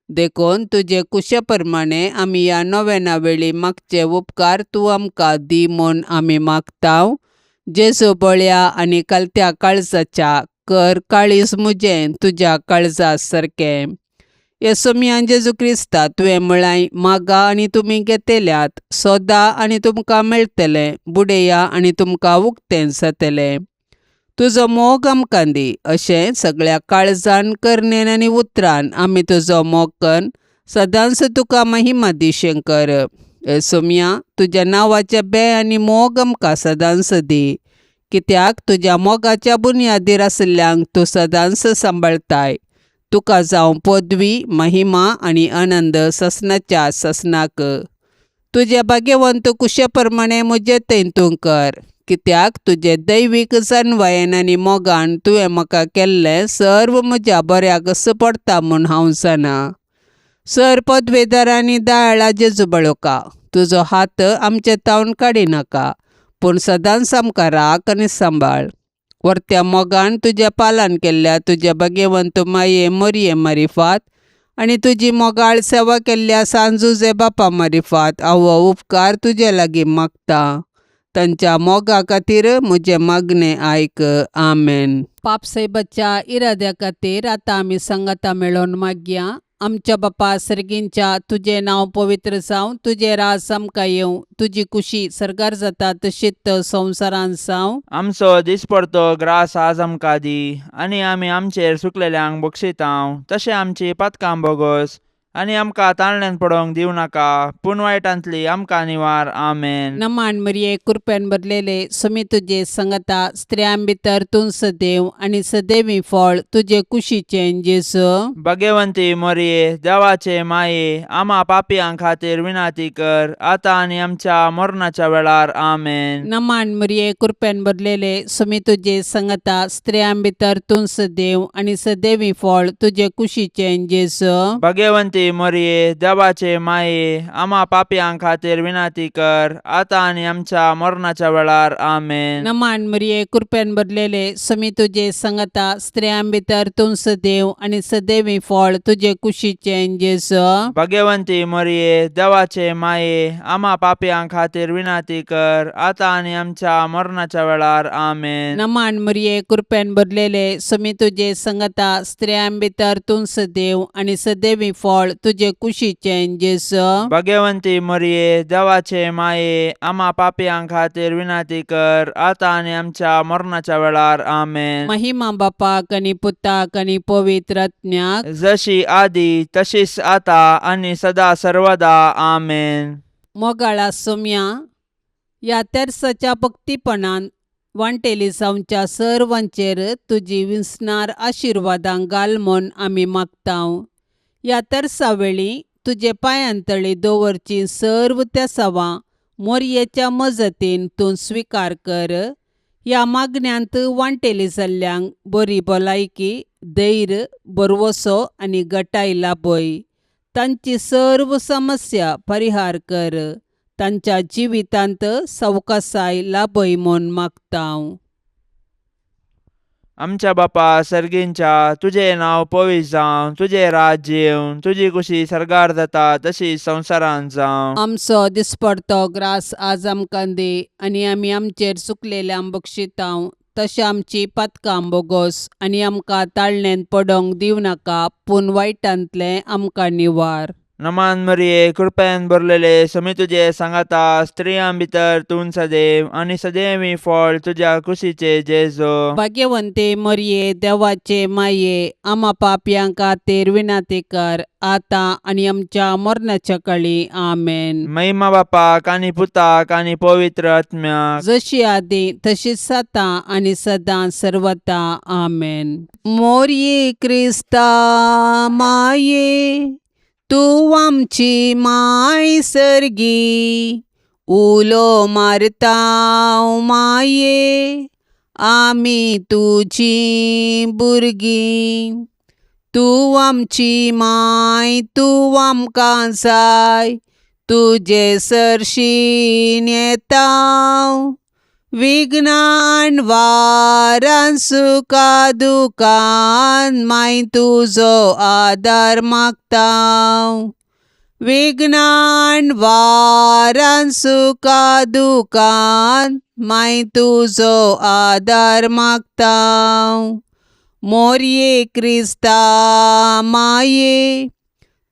देखून तुजे कुशे प्रमाणे आमी ह्या नोवेना वेळी मागचे उपकार तूं आमकां दी म्हूण आमी मागतांव. जेजू बळ्या आनी कलत्या काळजाच्या, कर काळीज मुजें तुज्या काळजा सारकें. येसोमिया जेजू क्रिस्ता, तुवें म्हळांय, मागा आनी तुमी घेतल्यात, सोदा आनी तुमकां मेळटलें, बुडया आनी तुमकां उक्तें जातलें. तुजो मोग आमकां दी, अशें सगळ्या काळजान, करणेन आनी उतरान आमी तुजो मोग कन्न सदांच तुका महिमा दिशें कर. येसोमिया, तुज्या नांवाचें बें आनी मोग आमकां सदांच दी, कित्याक तुज्या मोगाच्या बुन्यादीर आशिल्ल्यांक तूं सदांच सांबाळटाय. तुका जावं पदवी, महिमा आनी आनंद ससनाच्या ससनाक. तुजे भाग्यवंत कुशे प्रमाणें म्हजें थंय तूं कर, कित्याक तुजे दैवीक जाणवायेन आनी मोगान तुवें म्हाका केल्लें सर्व म्हज्या बऱ्याक पडटा म्हूण हांव जाणा. सर पदवेदार आनी दयाळा जेजू बळोका, तुजो हात आमचे तावन काडिनाका, पूण सदांच आमकां राख आनी सांबाळ. वर्त्या मोगान तुजें पालन केल्ल्या तुज्या भाग्यवंत माये मोरये मारिफात आनी तुजी मोगाळ सेवा केल्ल्या सांजुजे बापा मारिफात हांव हो उपकार तुजे लागीं मागता. तांच्या मोगा खातीर म्हजें मागणें आयक. आमेन. पापसायबाच्या इराद्या खातीर आतां आमी सांगाता मेळोवन मागया. आमच्या बापा सर्गींच्या, तुजें नांव पवित्र जावं, तुजें राज आमकां येवं, तुजी कुशी सर्गार जाता तशीच संवसारांत जावं. आमचो दिसपडतो ग्रास आज आमकां दी आनी आमी आमचेर सुकलेल्यांक बक्षितांव तशें आमची पातकां बोगोस आनी आमकां ताळण्यान पडोवंक दिवं नाका, पूण वायटांतली आमकां निवार. आमेन. नमान मरिये, कृपेन भरलेले, सुमी तुजे संगता, स्त्रियां भितर तूं सदैव आनी सदैवी फळ तुजे कुशीचें जेजू. भाग्यवंती मोरये, देवाचे माये, आमा पापयां खातीर विनाती कर, आतां आनी आमच्या मरणाच्या वेळार. आमेन. नमान मरिये, कृपेन भरलेले, सुमी तुजे संगता, स्त्रियां भितर तूं सदैव आनी सदैवी फळ तुजे कुशीचें जेजू. भाग्यवंती मोरये, देवाचे माये, आमा पापयां खातीर विनाती कर, आतां आनी आमच्या मरणाच्या वेळार. आमेन. नमान मरिये, कृपेन भरलेले, सुमी तुजे संगता, स्त्रियां भितर तूं सदैव आनी सदैवी फळ तुजे कुशीचें जेजू. भाग्यवंती मोरये, देवाचे माये, आमा पापयां खातीर विनाती कर, आतां आनी आमच्या मरणाच्या वेळार. आमेन. नमान मरिये, कृपेन भरलेले, सुमी तुजे संगता, स्त्रियां भितर तूं सदैव आनी सदैवी फळ तुजे कुशीचें जेजू. भाग्यवंती मोरये, देवाचे माये, आमा पापयां खातीर विनाती कर, आतां आनी आमच्या मरणाच्या वेळार. आमेन. महिमा बापाक आनी पुताक आनी पवित्र आत्म्याक, जशी आदी तशीच आता आनी सदा सर्वदा. आमेन. मोगाळा सोम्या, ह्या तेर्साच्या भक्तीपणान वांटेली जावच्या सर्वांचेर तुजी विसणार आशिर्वादां घाल म्हूण आमी मागतांव. ह्या तेर्सा वेळी तुजे पांयांतळी दवरची सर्व तेसावां मोरयेच्या मजतीन तूं स्विकार कर. ह्या मागण्यांत वांटेली जाल्ल्यांक बरी भलायकी, धैर्य, भरवसो आनी गटाय लाभय. तांची सर्व समस्या परिहार कर. तांच्या जिवितांत सवकासाय लाभय म्हूण मागतांव. आमच्या बापा सर्गींच्या, तुजें नांव पवित्र जावं, तुजें राज्य येवं, तुजी कुशी सर्गार जाता तशी संवसारांत जावं. आमचो दिसपडतो ग्रास आज आमकां दी आनी आमी आमचेर चुकलेल्यांक बक्षितांव तशें आमची पातकां बोगोस आनी आमकां ताळणेंत पडोंक दिवं नाका, पूण वायटांतलें आमकां निवार. नमान मरिये, कृपेन भरलेले, समी तुजे सांगाता, स्त्रियां भितर तूं सदैव आनी सदैवी फळ तुज्या कुशीचे जेजो. भाग्यवंते मरिये, देवाचे माये, आमा पापयां खातीर विनंती कर, आतां आनी आमच्या मरणाच्या काळी. आमेन. महिमा बापाक आनी पुताक आनी पवित्र आत्म्याक, जशी आदी तशीच आतां आनी सदां सर्वता. आमेन. मोरये क्रिस्ता माये, तूं आमची माय सर्गी, उलो मारता माये, आमी तुजी भुरगीं. तूं आमची माय, तूं आमकां जाय, तुजे सरशीन येता, विघ्नान वारान सुखा दुखान माय तुजो आदार मागता. विघ्नान वारान सुखा दुखान माय तुजो आदार मागता. मोरये क्रिस्ता माये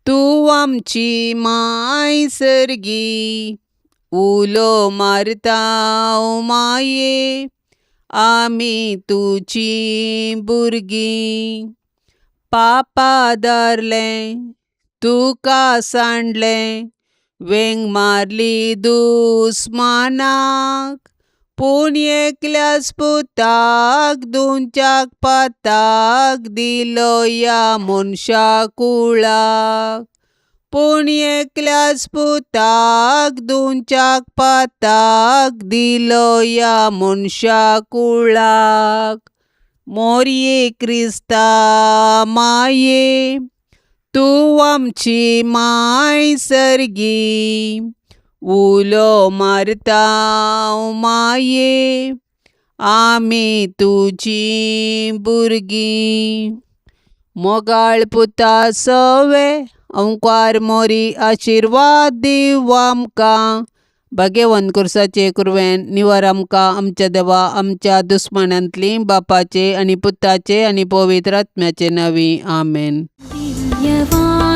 तूं आमची माय सर्गी उलो मारता माये आमी तुजी भुरगीं पापा धरलें तुका सांडलें वेंग मारली दुस्मानाक पूण एकल्याच पुताक दोनच्याक पाताक दिलो ह्या मनशा कुळाक पूण एकल्याच पुताक दोनच्याक पाताक दिलो ह्या मनशा कुळाक मोरये क्रिस्ता माये तूं आमची माय सर्गी उलो मारता माये आमी तुजी भुरगीं मोगाळ पुता सवे ओंकार मोरी आशिर्वाद दीव आमकां भाग्यवंत कुर्साचे कुरवेन निवर आमकां आमच्या देवा आमच्या दुस्मानांतली बापाचे आनी पुताचे आनी पवित्र आत्म्याचे नांवी आमेन. दिव्यवाणी.